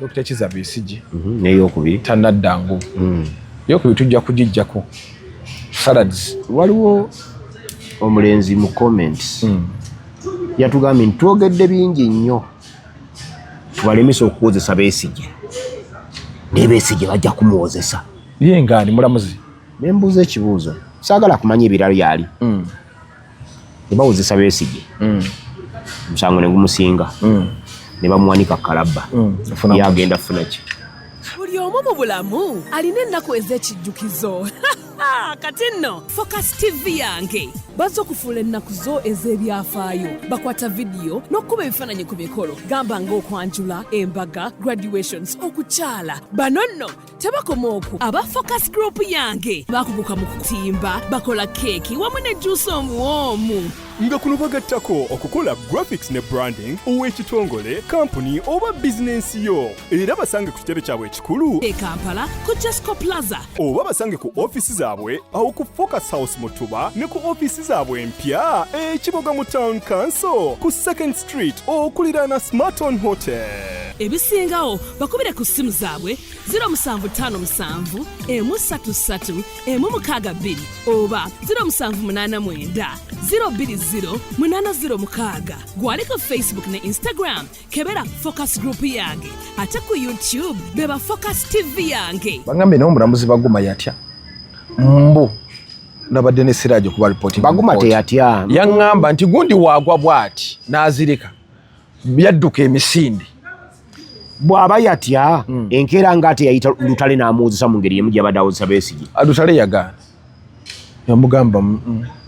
Dr. Kizza Besigye N'eyokubiri tanadda nguvu. Eyokubiri tujja kugijjako salads. Waliwo omulenzi mu comments yatugambye nti twogedde bingi nnyo tubalemesa okuwozesa Besigye, naye Besigye bajja kumuwozesa. Ye ngaani mulamuzi? Nembuuza ekibuuzo, saagala kumanya ebiralo yali ne bawozesa Besigye, omusango ne gumusinga ne bamuwanika kalabba, ye agenda kufuna ki? Buli omu mu bulamu alina ennaku ez'ekijjukizo. Kati nno Focus TV yange bazze okufuula ennaku zo ez'ebyafaayo. Bakwata vidiyo n'okukuba ebifaananyi ku mikolo, gamba ng'okwanjula, embaga, graduations, okukyala. Bano nno tebakoma okwo. Aba Focus Group yange bakuguka mu kutimba, bakola keeki wamu ne juusi omuwoomu. Nga kuno bagattako okukola graphics ne branding ow'ekitongole, kampuni oba bizinensi yo. Era basange ku kitebe kyabwe ekikulu e Kampala ku Jesco Plaza, oba basange ku ofiisi zaabwe awo ku Focus House mu Tuba, ne ku ofiisi zaabwe empya e Kiboga mu Town Council ku 2nd Street okuliraana Smarton Hotel. Ebisingawo bakubire ku ssimu zaabwe 0757 133 162 oba 0789 020 806. Gwali ku Facebook ne Instagram, kebera Focus Group yange, ate ku YouTube beba Focus TV yange. Bagambye naye omulamuzi Baguma yatya, mbu nabadde ne Siraje kuba reporting. Baguma teyatya. Yaŋŋamba nti gundi waagwa bw'ati n'azirika, yadduka emisinde. Bw'aba yatya, enkeera ng'ate yayita Lutale n'amuwozesa mu ngeri emu gy'abadde awozesa Besigye. Lutale yagaana, yamugamba,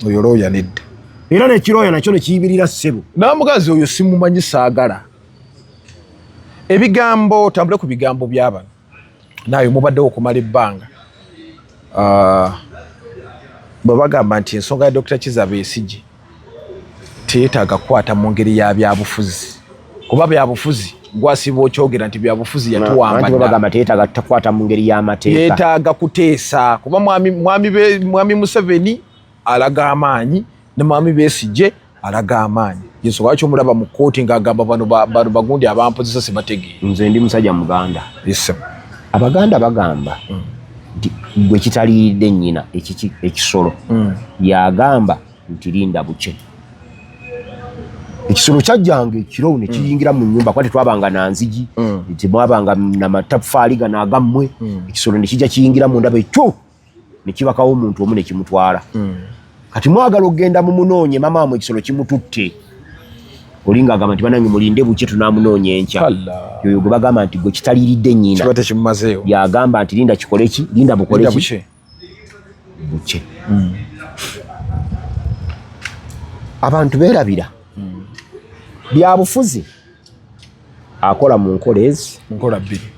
oyo looya nedda." Era nekirooya nakyo nekiyibirira, ssebo. N'amugazi oyo simumanyi, saagala ebigambo. Tambule ku bigambo by'abano naayo mubaddewo okumala ebbanga. Bwe bagamba nti ensonga ya Dr. Kizza Besigye teyeetaaga kukwata mu ngeri ya byabufuzi, kuba byabufuzi gwasiba okyogera nti byabufuzi yatuwamba. Anti bagamba teyeetaaga takwata mu ngeri y'amateeka. Yeetaaga kuteesa, kuba mwami Museveni alaga amaanyi ne mwami Besigye alaga amaanyi. Yensonga lwaki omulaba mu kkooti ng'agamba bano bagundi abampozesa sibategeera. Nze ndi musajja Muganda. Yes. Abaganda bagamba nti gwe kitaliiridde nnyina ekisolo yagamba nti linda bukye. Ekisolo kyajjanga ekiro ne kiyingira mu nnyumba, kuba tetwabanga na nzigi, temwabanga na mataffaali gano agammwe. Ekisolo ne kijja kiyingira mu ndaba ekyo ne kibakawo omuntu omu ne kimutwala. Kati mwagala okugenda mumunoonye, mama wamwe ekisolo kimututte. Oli ng'agamba nti banange mulinde bukye, tunaamunoonya enkya. Allah. Yoyo gwe bagamba nti gwe kitaliiridde nnyina kiba tekimumazeewo yagamba nti linda kikole ki, linda bukole Linda ki bukye. Bukye. Abantu beerabira byabufuzi akola mu nkola ezi nkola bbiri.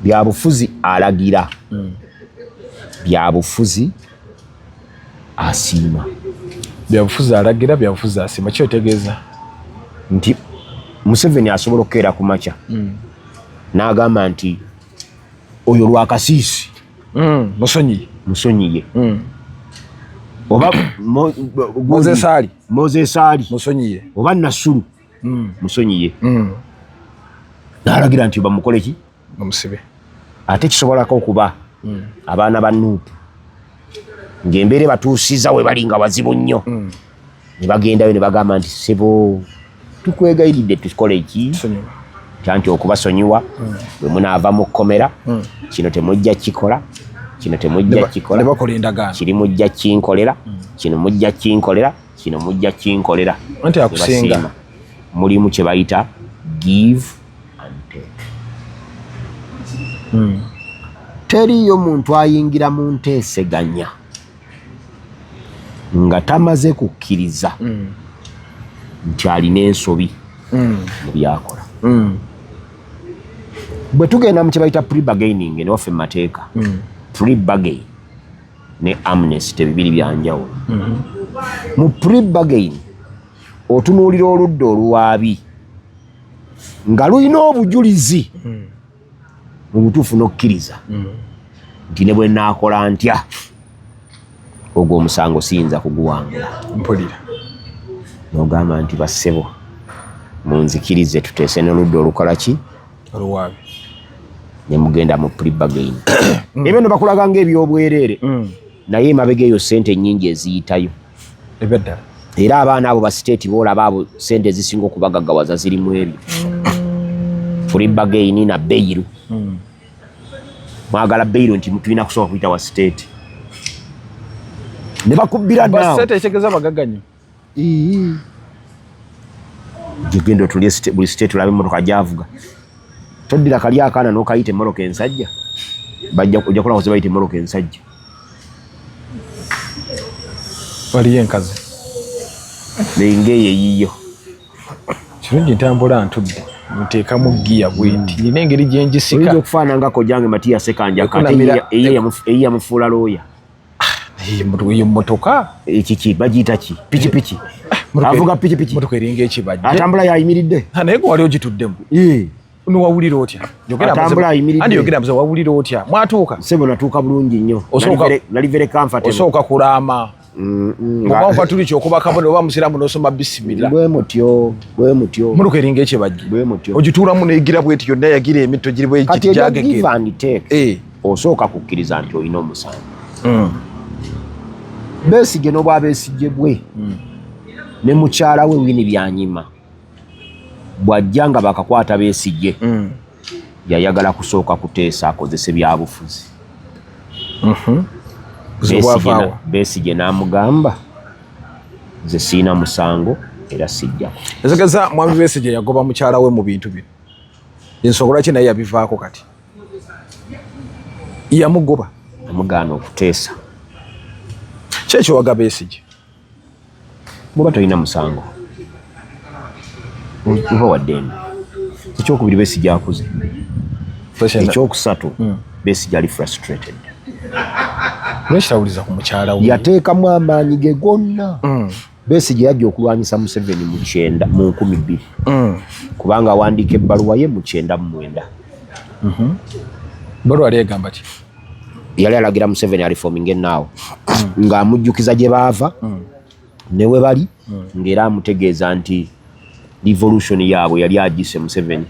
Byabufuzi alagira, byabufuzi asiima. Byabufuzi alagira, byabufuzi asiima, kyotegeeza? Nti Museveni asobola okukeera ku makya n'agamba nti oyo Lwakasiisi musonyiye. Musonyiye, oba Moses Ali. Moses Ali. Musonyiye. Oba Nasulu musonyiye, n'alagira nti bamukole ki? Bamusibe. Ate kisobolako okuba abaana ba NUP ng'embeera ebatuusiza we bali nga wazibu nnyo, ne bagendayo ne bagamba nti ssebo, tukwegayiridde tukole ki? Sonyiwa. Nti okubasonyiwa bwe munaava mu kkomera, kino temujja kikola, kino temujja kikola. Ne bakola endagaano. Kiri mujja kinkolera, kino mujja kinkolera, kino mujja kinkolera. Anti akusinga. Ne basiima. Mulimu kye bayita give and take. Teriyo muntu ayingira mu nteeseganya nga tamaze kukkiriza nti alina ensobi mu byakola. Bwe tugenda mu kye bayita pre-bargaining newaffe mu mateeka, pre-bargain ne amnesty bibiri byanjawulo. Mu pre-bargain otunuulira oludda oluwaabi nga lulina obujulizi mu butuufu n'okkiriza nti ne bwe naakola ntya, ogwo omusango siyinza kuguwangula. Mpulira. N'ogamba nti bassebo, munzikirize tuteese n'oludda olukola ki? Oluwaabi. Ne mugenda mu plea bargain. Ebyo no bakulaga ng'ebyobwereere, naye emabega eyo sente nnyingi eziyitayo. Ebyaddala. Era abaana abo ba state boolaba abo, sente ezisinga okubagaggawaza zirimu ebyo, plea bargain na bail. Mwagala bail nti tulina kusooka kuyita wa state ne bakubbira naawe. Basente ekitegeeza bagagga nnyo. Genda otulye buli state olabe emmotoka gyavuga. Toddira kali akaana n'okayita emmotoka ensajja, bajja ojja kulaba ze bayita emmotoka ensajja. Waliyo enkazi. Nengeeyo eyiyo. Kirungi ntambula ntudde, nteekamu giya bwenti, nina engeri Oyinza gyengisika. Okufaanana nga kojange Matiya Sekanjaka ate eyiye yamufuula looya. Eyo mmotoka. Ekiki bagiyita ki? Pikipiki, avuga pikipiki. Motoka eringa ekibajje. Atambula yayimiridde. Naye gwe wali ogituddemu, niwawulira otya? Yogera Atambula amazima. ayimiridde. Andi yogera amazima, wawulira otya mwatuuka? Sebo, natuuka bulungi nnyo. Nali very comfortable. Osooka kulaama oba tuli kyokuba kabonero oba musiraamu n'osoma bisimila. Bwe mutyo, bwe mutyo. Motoka eringa ekibajje. Bwe mutyo. Ogituulamu negira bweti yonna, yagira emitto giri Kati bwegiti ebya give gyagegera. and take, osooka kukkiriza nti olina omusango. Besigye n'obwa Besigye bwe ne mukyala we Winnie Byanyima, bw'ajja nga bakakwata Besigye, yayagala kusooka kuteesa akozese byabufuzi. Buzibu bwavaawa. Besigye n'amugamba, nze siina musango era sijjako. Ezegeza mwami Besigye yagoba mukyala we mu bintu bino, ensonga lwaki naye yabivaako kati yamugoba? Amugaana okuteesa. Kyekyowaga Besigye. Bwoba tolina musango oba waddembe. Ekyokubiri, Besigye akuze. Ekyokusatu, Besigye ali frustrated. Lwaki tawuliza ku mukyala we? Yateekamu amaanyi ge gonna. Besigye yajja okulwanyisa Museveni mu kyenda mu 2000, kubanga awandiika ebbaluwa ye mu 99. Baluwa yali egamba ki? Yali alagira Museveni areforminge naawo, ng'amujjukiza gye baava ne we bali, ng'era amutegeeza nti revolution yaabwe yali agise Museveni,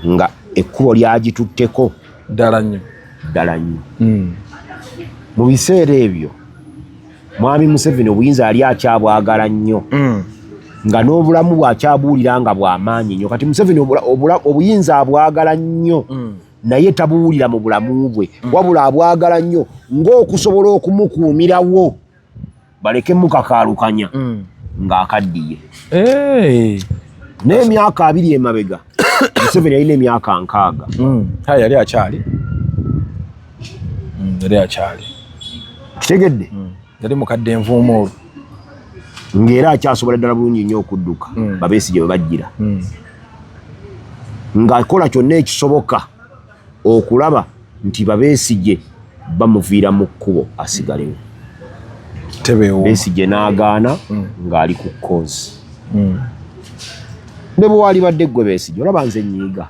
nga ekkubo lyagitutteko Ddala nnyo. Ddala nnyo. Mu biseera ebyo mwami Museveni obuyinza yali akyabwagala nnyo, nga n'obulamu bwakyabuwulira nga bw'amaanyi nnyo. Kati Museveni obuyinza abwagala nnyo, naye tabuwulira mu bulamu bwe, wabula abwagala nnyo ng'okusobola okumukuumirawo baleke mukakaalukanya ng'akaddiye. N'emyaka 20 emabega Museveni yalina emyaka 60. Ha, yali akyali. Yali akyali. Kitegedde? Yali mukadde envuuma olwo. Ng'era akyasobola ddala bulungi nnyo okudduka. Babesigye bwe bajjira ng'akola kyonna ekisoboka okulaba nti Babesigye bamuviira mu kkubo asigalewo. Tebeewo. Besigye n'agaana ng'ali ku koozi. Ne bwe walibadde ggwe Besigye, olaba nze nyiiga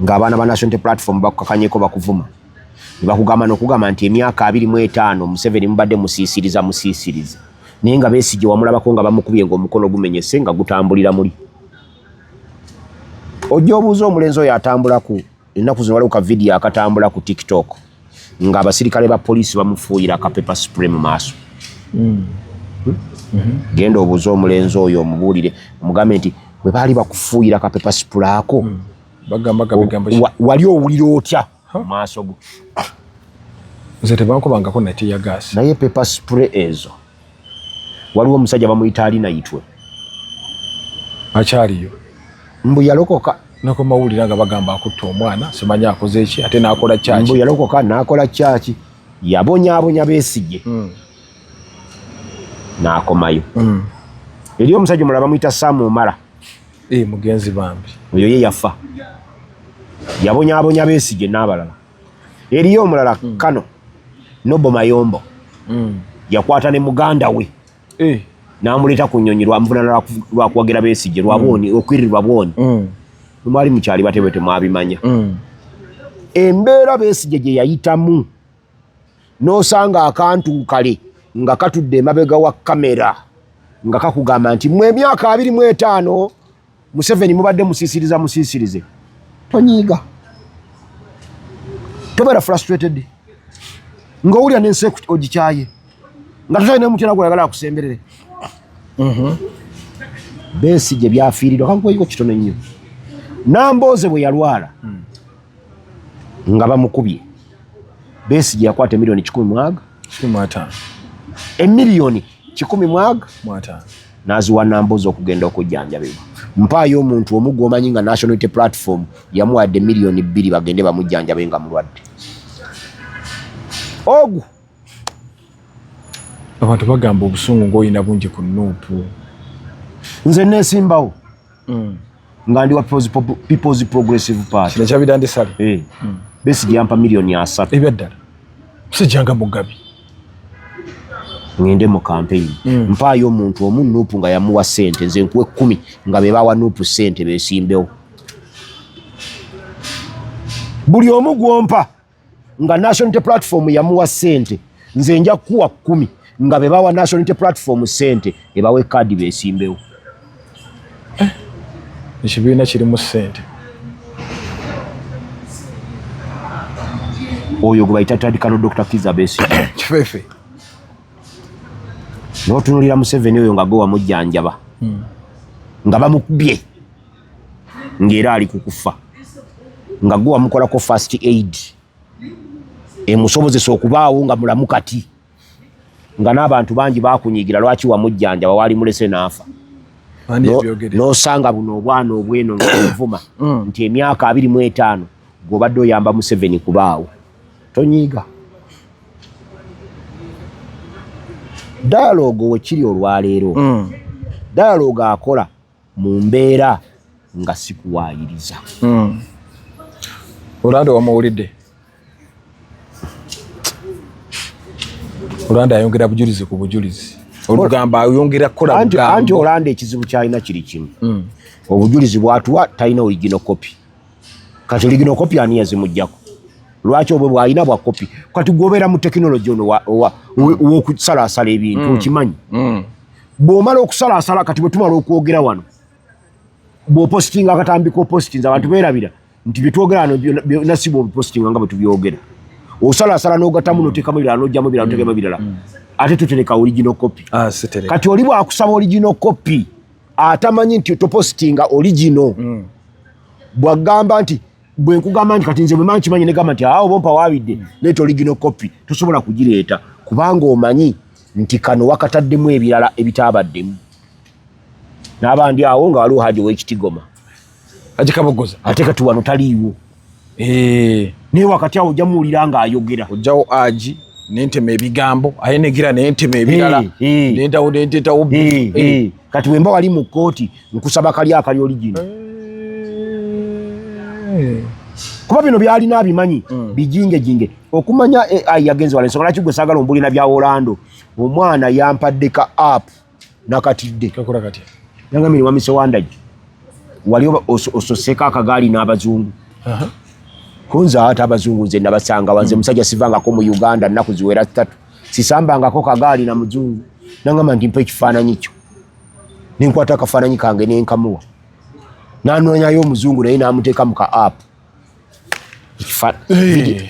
ng'abaana ba National Unity Platform bakukakanyeko, bakuvuma ne bakugamba n'okugamba nti emyaka 25 Museveni mubadde musiisiriza musiisiriza, naye nga Besigye wamulabako nga bamukubye ng'omukono gumenyese nga gutambulira muli. Ojja obuuza omulenzi oyo atambula ku ennaku zino, waliwo ka vidiyo akatambula ku TikTok ng'abasirikale ba poliisi bamufuuyira aka pepper spray mu maaso. Genda obuuze omulenzi oyo, omubuulire, omugambe nti bwe baali bakufuuyira ka pepper spray ako, Bagamba bigambo ki? Wali owulira otya mu maaso go? Nze tebankubangako na tear gas. Naye pepper spray ezo, waliwo omusajja bamuyita Alina Yitwe. Akyaliyo? Mbu yalokoka. Nakomawulira nga bagamba akutta omwana, simanyi akoze ki, ate n'akola Mbu kyaki. yalokoka n'akola kyaki, yabonyaabonya Besigye n'akomayo. Eri omusajja omulala bamuyita Sam Omara. Eh, mugenzi bambi. Oyo ye yafa, yabonyaabonya Besigye n'abalala. Eriyo omulala kano Noble Mayombo, yakwata ne muganda we n'amuleeta ku nnyonyi lwamuvuna lwakuwagira Besigye lwabwoni okwirirwa bwoni. Mwali mukyali batebwe, temwabimanya. Embeera Besigye gye yayitamu, n'osanga akantu kale nga katudde emabega wa kamera nga kakugamba nti mwe emyaka 25 Museveni mubadde musiisiriza musiisirize, tonyiiga. Tobeera frustrated ng'owulira n'ensi ogikyaye nga totalina mutera gweyagala akusemberere. Besigye byafiirirwa kankuweyiko kitono nnyo. Nambooze bwe yalwala nga bamukubye, Besigye yakwata emiliyoni kikumi mwaga 15. Emiliyoni kikumi mwaga Mu ataano. N'aziwa Nambooze okugenda okujjanjabibwa. Mpaayo omuntu omu gw'omanyi nga National Unity Platform yamuwadde miliyoni 2 bagende bamujjanjabe nga mulwadde ogwo. Abantu bagamba obusungu ng'olina bungi ku NUP. Nze neesimbawo nga ndi wa People's Progressive Party. Kino kya Bidandi Ssali. Eh. Besigye yampa miliyoni 30. Ebyaddala, musajja nga mugabi. Ngende mu campaign. Mpaayo omuntu omu NUP nga yamuwa ssente, nze nkuwa 10 nga be bawa NUP ssente besimbewo. Buli omu gwompa nga National Unity Platform yamuwa ssente, nze nja kukuwa 10 nga be bawa National Unity Platform ssente ebawe kaadi besimbewo. Ekibiina kirimu ssente. Oyo gwe bayita Tadikano Dr Kiza Besigye. Kifeefe. N'otunulira Museveni oyo nga gwe wamujjanjaba nga bamukubye ng'era ali ku kufa, nga gwe wamukolako first aid emusobozesa okubaawo nga mulamu kati, nga n'abantu bangi bakunyiigira lwaki wamujjanjaba, waali mulese n'afa. Ani ebyogere? N'osanga buno obwana obweno nga buvuma nti emyaka 25 gw'obadde oyamba Museveni kubaawo, tonyiiga. Dialogue wekiri olwaleero, dialogue akola mu mbeera nga sikuwaayiriza. Olando wamuwulidde, Olando ayongera bujulizi ku bujulizi, olugamba ayongera kukola Anti bugambo. Olando ekizibu kyalina kiri kimu, obujulizi bwatuwa talina original copy. Kati original copy ani yazimuggyako? Lwaki obwe bwalina bwa copy? Kati gwobeera mu tekinologi ono ow'okusalaasala ebintu, okimanyi bw'omala okusalaasala, kati bwe tumala okwogera wano, bw'opositinga akatambi k'opositinza, abantu beerabira nti byetwogera wano byonna si bw'obipositinga nga bwe tubyogera. Osalaasala n'ogattamu n'oteekamu ebirala n'ojjamu ebirala n'oteekamu ebirala, ate totereka original copy. Ah, sitereka. Kati oli bwakusaba original copy, atamanyi nti topositinga original, bwagamba nti bwe nkugamba nti kati nze bwe mba nkimanyi negamba nti awo bompa waabidde, leeta original copy, tosobola kugireeta kubanga omanyi nti kano wakataddemu ebirala ebitaabaddemu. N'abandi awo nga waliwo Haji ow'ekitigoma. Agikabogoza. Ate kati wano taliiwo. Eh, naye wakati awo ojja muwulira ng'ayogera. Ojjawo agi nentema ebigambo, aye negira nentema ebirala. Eh. Nentawo nentetawo. Eh. Kati wemba wali mu kkooti nkusaba kali akali original, kuba bino byalina abimanyi bijingejinge okumanya AI yagenze wala. Ensonga lwaki gwe saagala ombulina bya Orlando, omwana yampadde ka app nakatidde. Kakola katya? Yangambye wamise wandagi wali ososeeko akagaali n'abazungu. Kunze ate abazungu nze nabasanga wanze musajja sivangako mu Uganda nnaku ziwera 3, sisambangako kagaali na muzungu. Nangamba nti mpa ekifaananyi kyo, nenkwata akafaananyi kange nenkamuwa, nanoonyayo omuzungu naye namuteeka mu ka app.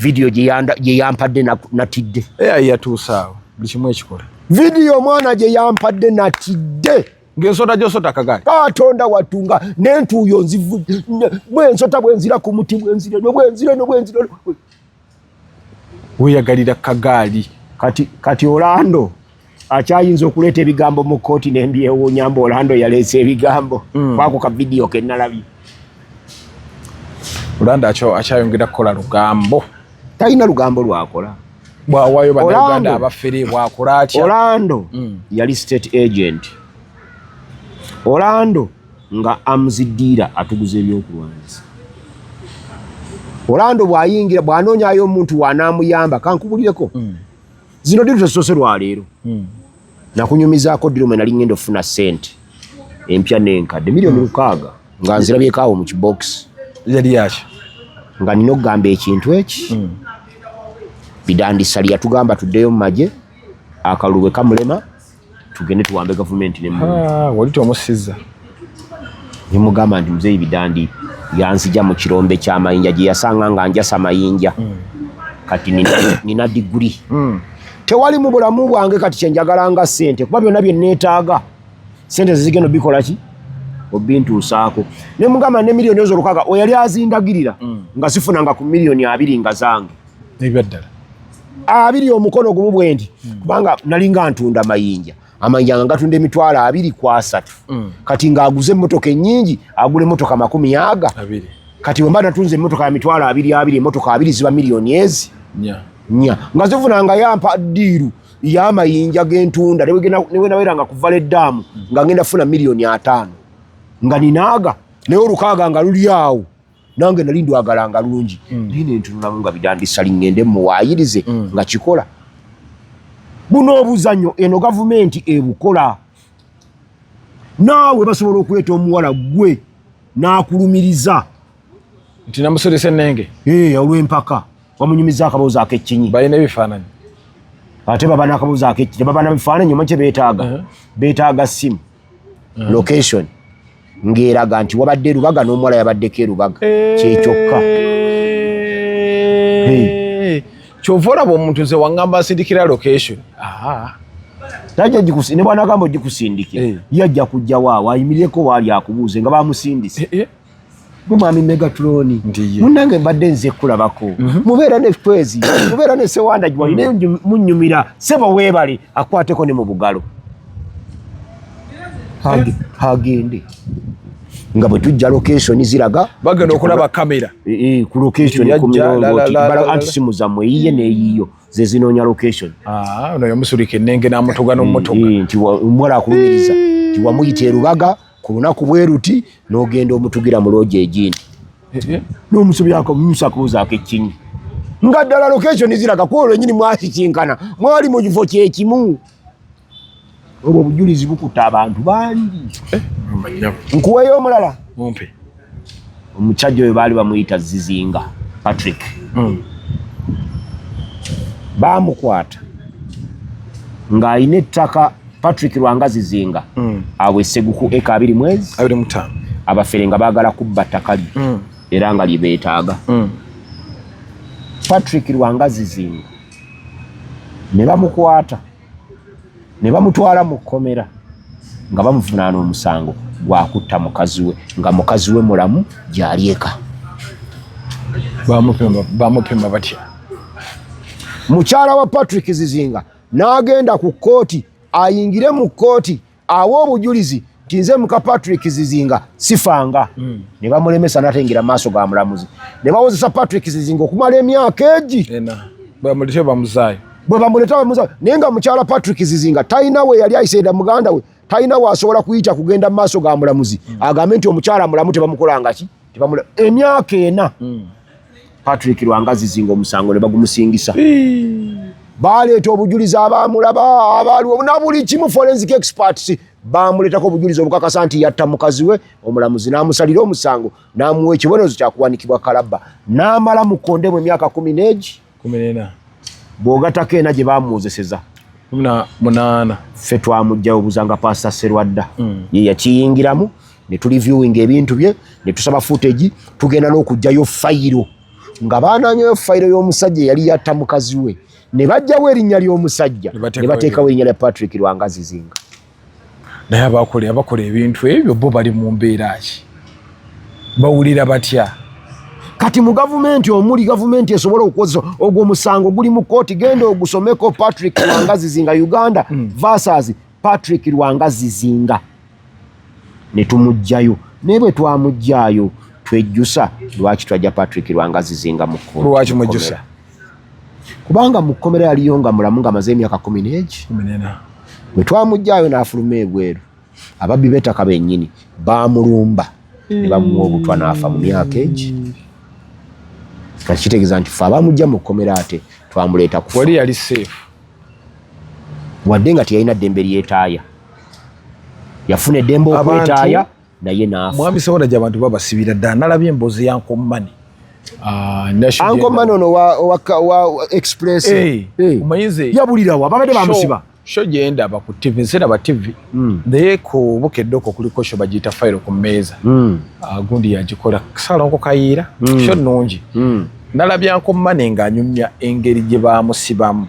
Vidiyo gye yampadde natidde. AI yatuuse awo buli kimu ekikola. Vidiyo omwana gye yampadde natidde. Ng'ensota gy'osota akagaali. Katonda watunga nentuuyo nzivu bwensota bwenzira ku muti bwenzira no bwenzira no bwenzira no. Weeyagalira kagaali. Kati Orlando akyayinza okuleeta ebigambo mu kkooti nembyewuunya mbu Orlando yaleese ebigambo kwako ka vidiyo ke nalabye. Orlando akyayongera kukola lugambo. Talina lugambo lwakola. Bwawaayo bannayuganda abafere bwakola atya? Orlando yali state agent. Orlando nga arms dealer, atuguza ebyokulwanyisa. Orlando bw'ayingira bw'anoonyayo omuntu w'anaamuyamba, kankubulireko, zino deal tezisoose lwaleero. Nakunyumizaako deal mwe nali ngenda okufuna ssente empya n'enkadde miliyoni 6 nga nzirabyeko awo mu kibokisi. Yali yaki? Nga nina okugamba ekintu eki Bidandi Ssali yatugamba tuddeyo mu magye, akalulu bwe kamulema tugende tuwambe gavumenti ne mundu. Ah, wali tomusiza. Nemugamba nti muzeeyi Bidandi yanzija mu kirombe ky'amayinja gye yasanga nga njasa mayinja. Kati nina diguri. Tewali mu bulamu bwange kati kyenjagala nga ssente, kuba byonna bye neetaaga ssente zizigenda obikola ki obintuusaako. Ne mugamba ne miliyoni ezo 6 oyali azindagirira nga sifunanga ku miliyoni 20 nga zange. Ebyaddala. 20 omukono gumu bwe nti, kubanga nalinga ntunda mayinja. Amayinja nga gatunda 20,000 ku 30. Kati ng'aguze emmotoka ennyingi, agula emmotoka 20. Kati bwe mba natunze emmotoka ya 20,000 20, emmotoka 20 ziba miliyoni ezi 4. Nga zifunanga yampa ddiiru y'amayinja g'entunda, ne nabeeranga ku Valley Dam nga ngenda funa miliyoni 5. Nga ninaaga, naye 6 nga luli awo. Nange nali ndwagalanga lungi. Naye ne ntunulamu nga bidandisali ngende muwaayirize nga kikola. Buno obuzannyo eno gavumenti ebukola. Naawe basobola okuleeta omuwala gwe n'akulumiriza. Nti namusulisa ennenge. Olw'empaka bamunyumiza akaboozi ak'ekkinyi. Balina ebifaananyi. Ate baba n'akaboozi ak'ekkinyi, baba na bifaananyi, omanyi kye beetaaga? Beetaaga simu. Location ng'eraga nti wabadde Rubaga n'omuwala yabaddeko e Rubaga. Kyekyokka. Kyova olaba omuntu nze waŋŋamba nsindikira location. Tajja ne bw'anaagamba ogikusindikira, ye ajja kujja waawo ayimirireko waali akubuuze nga bamusindise. Gwe mwami Megatron, munnange mbadde nze kulabako. Mubeera ne Kwezi, mubeera ne Sewanda Giwali, naye munnyumira, ssebo weebale, akwateko ne mu bugalo. Agende. Nga bwe tujja location ziraga bagenda okulaba kamera. Ku location ku milongoti, anti simu zammwe eyiye n'eyiyo ze zinoonya location. Ono yamusulika ennenge n'amutuga n'omutuga. Nti omuwala akulumiriza nti wamuyita e Rubaga ku lunaku bwe luti n'ogenda omutugira mu loogi egindi. N'omusobyako munyusa akaboozi ak'ekkinyi. Nga ddala location ziraga ku olwo nnyini mwasikinkana, mwali mu kifo kye kimu. Obwo obujulizi bukutta abantu bangi. Nkuweeyo omulala. Mumpe. Omusajja oyo baali bamuyita Zizinga Patrick. Baamukwata ng'alina ettaka Patrick Lwanga Zizinga awo e Seguku eka 20 mwezi 25. Abafere nga baagala kubba ttaka lye era nga lye beetaaga. Patrick Lwanga Zizinga ne bamukwata ne bamutwala mu kkomera nga bamuvunaana omusango gwa kutta mukazi we, nga mukazi we mulamu gy'ali eka. Bamupima batya? Mukyala wa Patrick Zizinga n'agenda ku kkooti ayingire mu kkooti awe obujulizi nti nze muka Patrick Zizinga sifanga. Ne bamulemesa n'atayingira mu maaso ga mulamuzi. Ne bawozesa Patrick Zizinga okumala emyaka egi. Bwe bamuzaayo. Bwe bamuleeta bamuzaayo. Naye nga mukyala Patrick Zizinga talina we yali ayiseera muganda we, talina w'asobola kuyita kugenda mu maaso ga mulamuzi. Agambe nti omukyala mulamu tebamukolanga ki? Emyaka 4. Patrick Lwanga Zizinga omusango ne bagumusingisa. Baleeta obujulizi abaamulaba, abaaliwo na buli kimu, forensic experts bamuleetako obujulizi obukakasa nti yatta mukazi we. Omulamuzi n'amusalira omusango n'amuwa ekibonerezo kya kuwanikibwa kalabba n'amala mu kkonde mu emyaka 14. 14. Bw'ogattako 4 gye baamuwozeseza. 18. Ffe twamuggyayo obuzanga Pastor Serwadda. Ye yakiyingiramu ne tureviewing ebintu bye ne tusaba footage, tugenda n'okuggyayo fayiro. Nga baanaanyeyo fayiro y'omusajja eyali yatta mukazi we ne baggyawo erinnya ly'omusajja ne bateekawo erinnya lya Patrick Lwanga Zizinga. Naye abakola ebintu ebyo bo bali mu mbeera ki? Bawulira batya? Kati mu gavumenti omuli gavumenti esobola okukozesa ogwo omusango guli mu kkooti, genda ogusomeko Patrick Lwanga Zizinga Uganda versus Patrick Lwanga Zizinga. Ne tumuggyayo. Naye bwe twamuggyaayo twejjusa lwaki twajja Patrick Lwanga Zizinga mu kkooti. Lwaki mwejjusa? Kubanga mu kkomera yaliyo nga mulamu ng'amaze emyaka 14. Bwe twamuggyaayo n'afuluma ebweru, ababbi b'ettaka bennyini baamulumba ne bamuwa obutwa n'afa mu myaka egi. Kati kitegeeza nti ffe abamuggya mu kkomera ate twamuleeta kufa. Wali yali safe. Wadde nga teyalina ddembe lyetaaya. Yafuna eddembe okwetaaya naye n'afa. Mwami Sewandagi abantu babasibira ddala. Nalabye emboozi ya Uncle Money. Uncle Money ono wa Express. Omanyize Yabulirawa babadde bamusiba. Show gye ndaba ku TV, nze ndaba TV. Naye ku Bukedde okwo kuliko show bagiyita Fayiro ku mmeeza. Gundi yagikola Ssalongo Kayiira. Show nnungi. Nalabye Uncle Money ng'anyumya engeri gye bamusibamu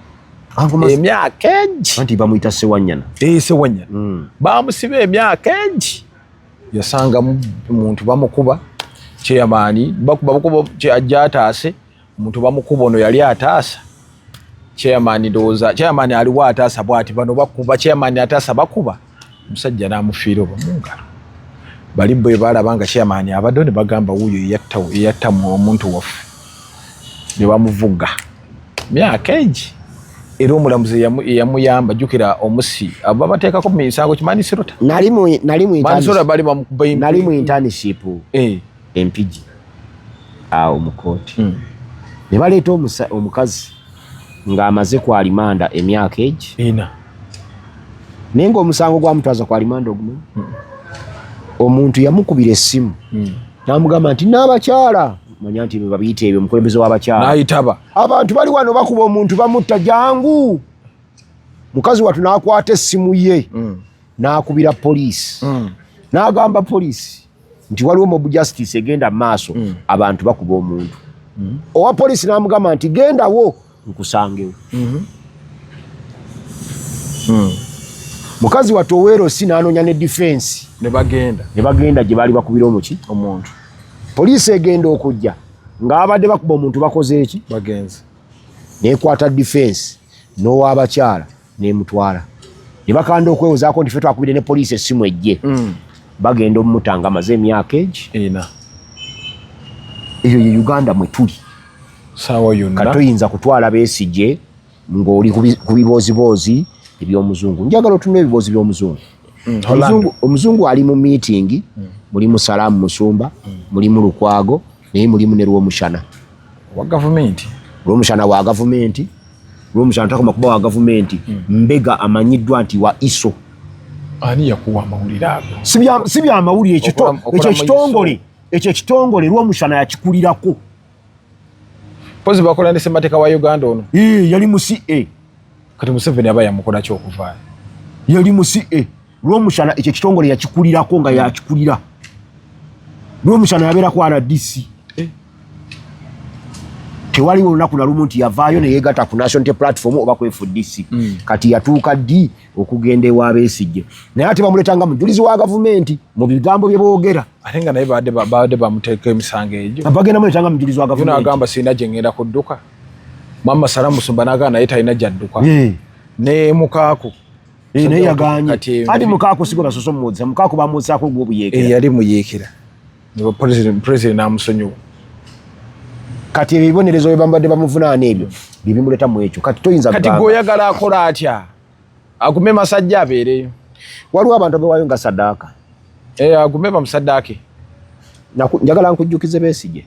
emyaka egi. Anti bamuyita Sewanyana. Eh, Sewanyana. Bamusiba emyaka egi, yasanga muntu bamukuba, chairman bakuba bakuba, ajja ataase omuntu bamukuba. Ono yali ataasa chairman, ndowooza chairman aliwo ataasa bwati, bano bakuba chairman, ataasa bakuba omusajja n'amufiira oba mungalo. Bali bwe balaba nga chairman abaddewo ne bagamba wuuyo eyattamu omuntu waffe, ne bamuvuga myaka egi. Era omulamuzi eyamuyamba, jjukira omusi babateekako misango ki, manslaughter. Nali mu bali bamukuba. Nali mu internship Eh. Empigi awo mu kooti ne baleeta omukazi ng'amaze ku alimanda emyaka egi 4. Naye ng'omusango gwamutwaza ku alimanda ogumanyi, omuntu yamukubira essimu n'amugamba nti n'abakyala manya nti babiyita ebyo omukulembeze w'abakyala n'ayitaba abantu bali wano bakuba omuntu bamutta, jangu. Mukazi wattu n'akwata essimu ye n'akubira poliisi n'agamba poliisi nti waliwo mob justice egenda mu maaso, abantu bakuba omuntu. Owa poliisi n'amugamba nti gendawo nkusangewo. Mukazi wattu oweerosi n'anoonya ne defense ne bagenda ne bagenda gye baali bakubira omuki omuntu. Poliisi egenda okujja ng'abadde bakuba omuntu bakoze eki? Bagenze. Nekwata defense n'ow'abakyala nemutwala ne bakanda okwewozaako nti ffe twakubire ne poliisi essimu ejje. Bagenda omumuta nga amaze emyaka egi 4. Eyo ye Uganda mwe tuli. Saawa yonna. Kati toyinza kutwala Besigye ng'oli ku bibooziboozi eby'omuzungu. Njagala otunula ebiboozi by'omuzungu. Holland. Omuzungu ali mu meeting, mulimu Salaamu Musumba, mulimu Lukwago, naye mulimu ne Lwomushana. Wa gavumenti. Lwomushana wa gavumenti. Lwomushana takoma kuba wa gavumenti, mbega amanyiddwa nti wa ISO. Ani yakuwa amawulire ago? Si byamawulire ekyo. Okola Ekyo mu ekitongole, ekyo ekitongole Lwomushana yakikulirako. Pozi bakola ne ssemateeka wa Uganda ono. Ee, yali mu CA. Kati Museveni aba yamukola ki okuvaayo? Yali mu CA. Lwomushana ekyo ekitongole yakikulirako, nga yakikulira. Lwomushana yabeerako RDC. Eh. Tewaliwo olunaku na lumu nti yavaayo neyegatta ku National Unity Platform oba ku FDC. Kati yatuuka ddi okugenda ewa Besigye? Naye ate bamuleeta nga mujulizi wa gavumenti mu bigambo bye boogera. Ate nga naye babadde bamuteeka emisango egyo. Bagenda muleeta nga mujulizi wa Yo gavumenti. N'agamba sirina gye ngenda kudduka. Mama Sara Musumba n'agamba naye talina gyadduka. Ne Mukaaku. Eh, naye yaganye. Kati Ati Mukaaku sigo basoose omuwozesa. Mukaaku bamuwozesaako ogw'obuyeekera. Eh, yali muyeekera. Ne president n'amusonyiwa. Kati ebyo ebibonerezo bye bambadde bamuvunaana ebyo byebimuleeta mu ekyo. Kati toyinza Kati kugamba. gweoyagala akola atya? Agume masajja abeereyo. Waliwo abantu abewaayo nga sadaaka. Eh, agume bamusaddaake. Njagala nkujjukize Besigye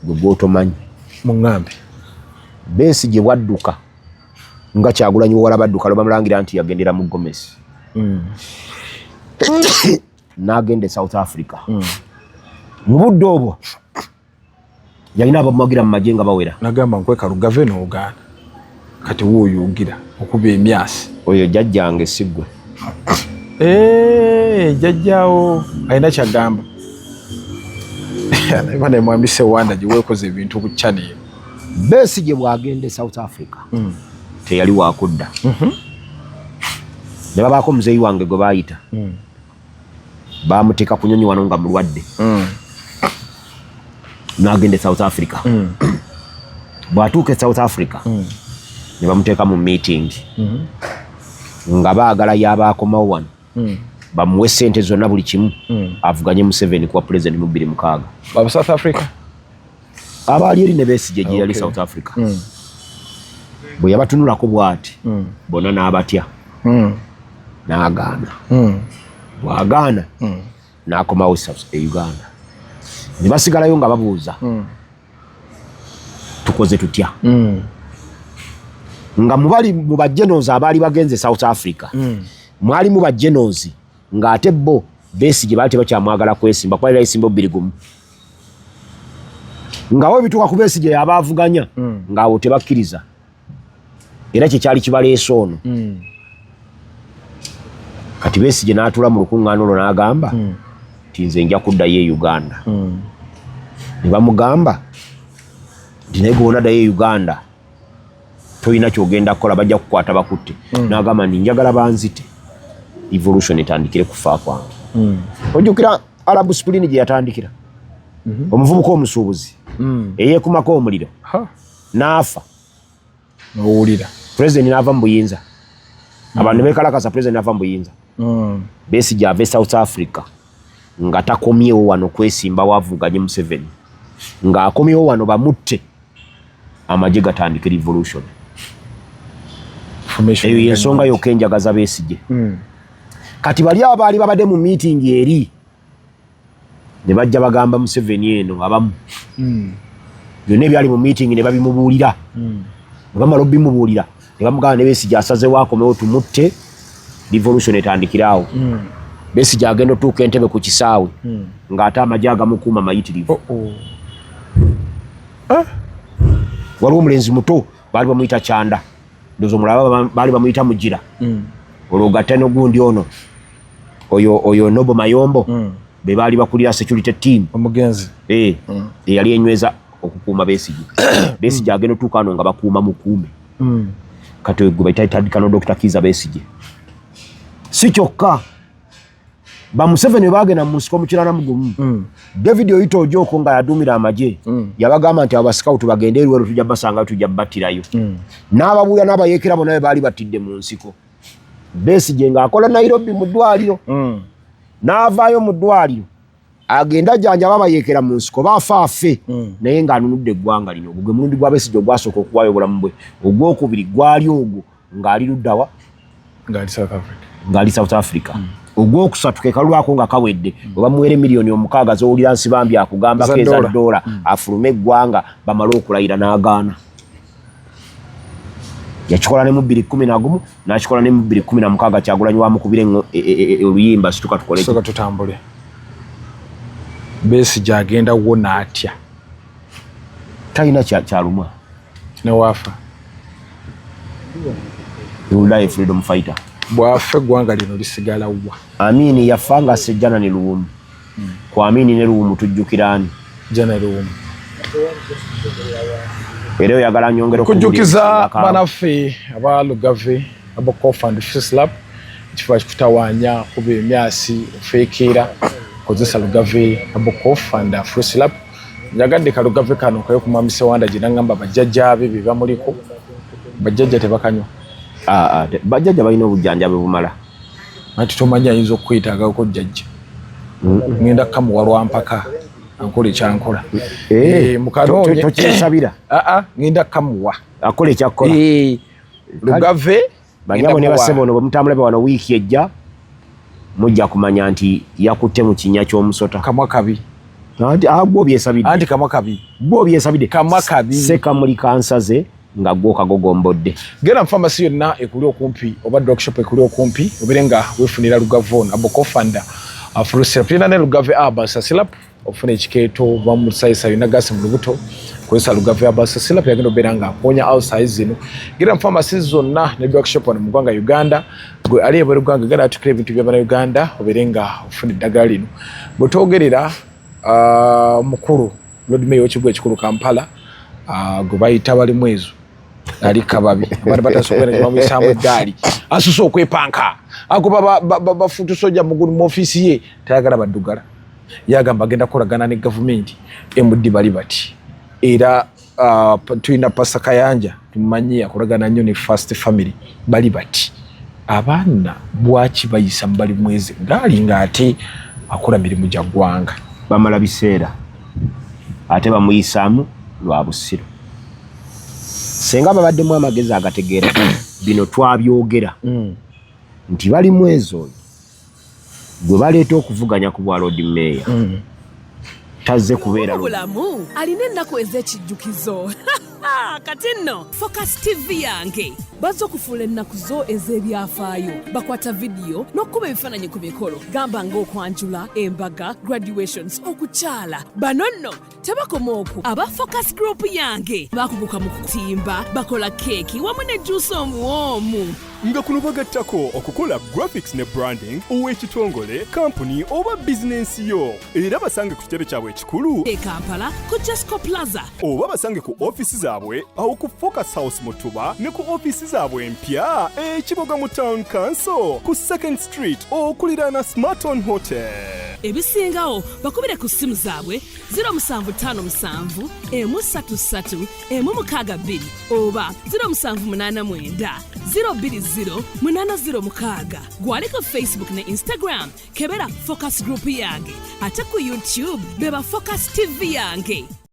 gwe gwotomanyi. Muŋŋambe. Besigye bwadduka nga Kyagulanyi wewala badduka lwe bamulangira nti yagendera mu gomesi n'agenda e South Africa. Mu budde obwo yalina abamuwagira mu magye nga bawera. Nagamba nkweka lugave n'ogaana, kati wuuyugira okuba emyasi. Oyo jjajjange, si ggwe. Eh, jjajjaawo alina kyagamba. Naye bana mwami Sewanda gye weekoze ebintu ku channel. Besigye bw'agenda e South Africa teyali wakudda. Ne babaako muzeeyi wange gwe baayita, bamuteeka ku nyonyi wano nga mulwadde n'agenda e South Africa. Bw'atuuka e South Africa ne bamuteeka mu meeting nga baagala yabaakomawo wano bamuwe sente zonna buli kimu avuganye Museveni kuwa president mu 2006. Baba South Africa. Abaali eri ne Besigye gye yali South Africa. Bwe yabatunulako bw'ati bonna n'abatya n'agaana. Bw'agaana n'akomawo e Uganda ne basigalayo nga babuuza tukoze tutya, nga mubali mu bajenos abaali bagenze South Africa mwalimu bajenos ng'ate bo Besigye baali tebakyamwagala kwesimba kuba yali esimba 21 nga we bituuka ku Besigye yaba avuganya ng'awo tebakkiriza, era kyekyali kibaleese ono. Kati Besigye n'atuula mu lukuŋŋaana olwo n'agamba nti nze nja kuddayo e Uganda. Ne bamugamba Nti naye gwe onaddayo e Uganda tolina kyogenda kukola, bajja kukwata bakutte. N'agamba nti njagala banzite, revolution etandikire kufa kwange. Ojjukira Arab Spring gye yatandikira, omuvubuka omusuubuzi eyeekumako omuliro n'afa. Nowulira. President n'ava mu buyinza, abantu ne beekalakasa, president n'ava mu buyinza. Besigye ava e South Africa nga takomyewo wano kwesimba wavuganye Museveni, ng'akomyewo wano bamutte, amagye gatandike revolution. Eyo yensonga yokka enjagaza Besigye. Kati bali abaali babadde mu meeting eri ne bajja bagamba Museveni eno abamu byonna ebyali mu meeting ne babimubuulira. Ne bamala obimubuulira ne bamugamba ne Besigye asazewo akomewo tumutte, revolution etandikire awo. Besigye agenda otuuka Entebe ku kisaawe ng'ate amagye agamukuuma mayitirivu. Oh, oh. Waliwo omulenzi muto baali bamuyita Kyanda, ndowooza omulala baali bamuyita Mugira. Olwo gatta nogundi ono oyo Noble Mayombo, be baali bakulira security team. Omugenzi. Eh, eyali enyweza okukuuma Besigye. Besigye agenda otuuka wano nga bakuuma mukuume. Kati gwe bayita tandika no Dr. Kiza Besigye. Si kyokka, ba Museveni bwe bagenda mu nsiko mu 91, David Oyite Ojok nga yaduumira amagye yabagamba nti abo basikawutu bagende eruwero, tujja basangayo, tujja battirayo. N'ababuulira n'abayeekera bonna be baali battidde mu nsiko. Besigye ng'akola Nairobi mu ddwaliro, n'avaayo mu ddwaliro agenda ajjanjaba abayeekera mu nsiko baafa afe, naye ng'anunudde eggwanga lino. Ogwo gwe mulundi gwa Besigye ogwasooka okuwaayo obulamu bwe. Ogwokubiri gwali ogwo ng'ali luddawa? Ng'ali South Africa. Ng'ali South Africa. Ogwokusatu ke kalwako nga kawedde, bwe bamuwera 6 miliyoni z'owulira Nsibambi akugambako Eza eza dola. Dola, afulume eggwanga bamale okulayira, n'agaana. Yakikola ne mu 2011, n'akikola ne mu 2016. Kyagulanyi wamukubira oluyimba situka tukole. Soka tutambule. Besigye agenda wona atya? Talina kyalumwa. Newaafa? He will die a freedom fighter. Bwafa eggwanga lino lisigala wa? Amini yafa nga sejjana ne Luwumu. Ku Amini ne Luwumu tujjukira ani? Jana Luwumu. Era oyagala nyongera? Kujjukiza banaffe aba Lugave aba Cough and Flu Syrup, ekifo kikutawaanya kuba emyasi ofeekeera, kozesa Lugave aba Cough and Flu Syrup. Njagadde kalugave kano kayo ku Mwami Sewanda gye nangamba bajjajjaabe be bamuliko. Bajjajja tebakanywa? Ah, ah, bajjajja balina obujjanjabi bumala. Anti tomanyi ayinza okukwetaagako jjajja. Ngenda kukamuwa lwampaka ankola ekyankola. Eh, Eh, mukanoonye. Tokyesabira. Aa, ngenda kukamuwa. Akola ekyakukola. Eh, Lugave. Banyabo ne ngenda bassebo, ono bwe mutambula wano wiiki ejja mujja kumanya nti yakutte mu kinnya ky'omusota. Kamwa kabi. Anti ah, gwe obyesabidde. Anti kamwa kabi. Gwe obyesabidde. Kamwa kabi. Sekamuli kansaze nga gwe okagogombodde. Genda mu famasi yonna ekuli okumpi oba drug shop ekuli okumpi obeere nga weefunira Lugave ono herbal cough and flu syrup. Tulina ne Lugave herbal syrup ofuna ekikeeto bamusayisa yonna gasi mu lubuto, kozesa Lugave herbal syrup, yagenda obeera nga akonya ulcers zino. Genda mu famasi zonna ne drug shop wano mu ggwanga Uganda. Gwe ali ebweru ggwanga, genda atukira ebintu by'abannayuganda obeere nga ofuna eddagala lino. Bwe twogerera, mukulu Lord Mayor w'ekibuga ekikulu Kampala, gwe bayita Balimwezo ali kababi, abantu batasobola bamuyisaamu eggaali, asuse okwepanka, agoba bafuutu soja mugulu mu ofiisi ye, tayagala baddugala, yagamba agenda kukolagana ne gavumenti MD bali bati. Era tulina Pastor Kayanja, tumumanyi akolagana nnyo ne First Family. Bali bati abaana bwaki bayisa mu Balimwezo gaali ng'ate akola mirimu gya ggwanga? Bamala biseera ate bamuyisaamu lwa busiru. Senga babaddemu amagezi agategeera bino twabyogera nti Balimwezo oyo gwe baleeta okuvuganya ku bwa Lord Mayor tazze kubeera Bulamu alina ennaku ez'ekijjukizo. Kati nno Focus TV yange. Bazze okufuula ennaku zo ez'ebyafaayo. Bakwata vidiyo n'okukuba ebifaananyi ku mikolo, gamba ng'okwanjula, embaga, graduations, okukyala. Bano nno tebakoma okwo. Aba Focus Group yange bakuguka mu kutimba, bakola keeki wamu ne juusi omuwoomu. Nga kuno bagattako okukola graphics ne branding ow'ekitongole, kampuni oba bizinensi yo. Era basange ku kitebe kyabwe ekikulu e Kampala ku Jesco Plaza, oba basange ku ofiisi zaabwe awo ku Focus House mu Tuba, ne ku ofiisi zaabwe empya ekiboga mu Town Council ku Second Street okuliraana Smarton Hotel. Ebisingawo bakubire ku ssimu zaabwe 0757 133 162 oba 0789 020 806. Gwali ku Facebook ne Instagram, kebera Focus Group yange, ate ku YouTube beba Focus TV yange.